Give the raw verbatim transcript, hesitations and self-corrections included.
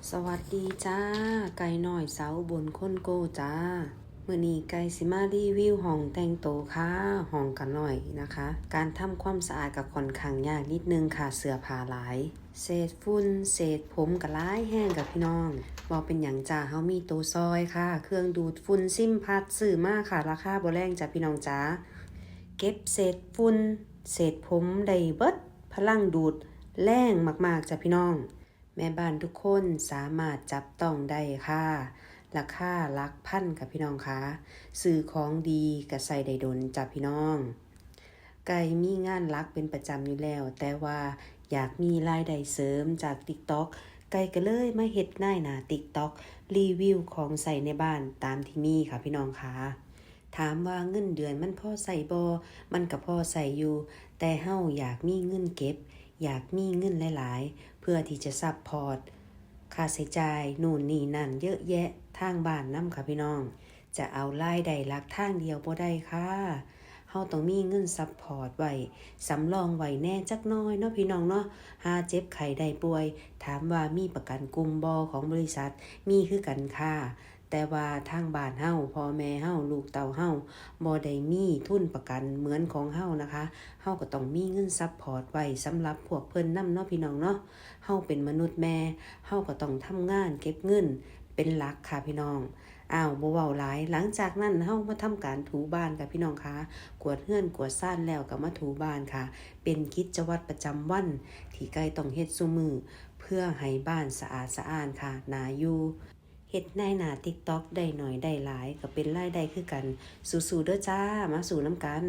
สวัสดีจ้า ไก่น้อยสาวอุบลคนโก้จ้า มื้อนี้ไก่สิมารีวิวห้องแต่งตัวค่ะ ห้องกะน้อยนะคะ การทำความสะอาดก็ค่อนข้างยากนิดนึงค่ะ เสื้อผ้าหลาย เศษฝุ่น เศษผมก็หลายแฮงค่ะพี่น้อง บ่เป็นหยังจ้า เฮามีตัวซอยค่ะ เครื่องดูดฝุ่นซิมพัดซื้อมาค่ะ ราคาบ่แรงจ้าพี่น้องจ้า เก็บเศษฝุ่น เศษผมได้เบิด พลังดูดแรงมากๆจ้าพี่น้อง แม่บ้านทุกคนสามารถจับต้องได้ค่ะ ราคาหลักพันค่ะพี่น้องคะ ซื้อของดีก็ใช้ได้โดนจ้ะพี่น้อง ไก่มีงานหลักเป็นประจำอยู่แล้ว แต่ว่าอยากมีรายได้เสริมจาก TikTok ไก่ก็เลยมาเฮ็ดนายหน้า TikTok รีวิวของใช้ในบ้านตามที่มีค่ะพี่น้องคะ ถามว่าเงินเดือนมันพอใช้บ่ มันก็พอใช้อยู่ แต่เฮาอยากมีเงินเก็บ อยากมีเงินหลายๆ เพื่อที่จะซัพพอร์ตค่าใช้จ่ายนู่นนี่นั่นเยอะแยะทางบ้านนำค่ะพี่น้อง จะเอารายได้หลักทางเดียวบ่ได้ค่ะ เฮาต้องมีเงินซัพพอร์ตไว้ สำรองไว้แหน่จักหน่อยเนาะพี่น้องเนาะ หาเจ็บไข้ได้ป่วย ถามว่ามีประกันกลุ่มบ่ของบริษัท มีคือกันค่ะ แต่ว่าทางบ้านเฮา พ่อแม่เฮา ลูกเต้าเฮา บ่ได้มีทุนประกันเหมือนของเฮานะคะ เฮาก็ต้องมีเงินซัพพอร์ตไว้สำหรับพวกเพิ่นนำเนาะพี่น้องเนาะ เฮาเป็นมนุษย์แม่ เฮาก็ต้องทำงานเก็บเงินเป็นหลักค่ะพี่น้อง อ้าว บ่เว้าหลาย หลังจากนั้นเฮามาทำการถูบ้านค่ะพี่น้องคะ กวาดเฮือนกวาดซานแล้วก็มาถูบ้านค่ะ เป็นกิจวัตรประจำวันที่ไก่ต้องเฮ็ดซุมื้อ เพื่อให้บ้านสะอาดสะอ้านค่ะ น่าอยู่ เฮ็ดนายหน้า TikTok ได้หน่อยได้หลายก็เป็นรายได้คือกัน สู้ๆเด้อจ้า มาสู้นำกัน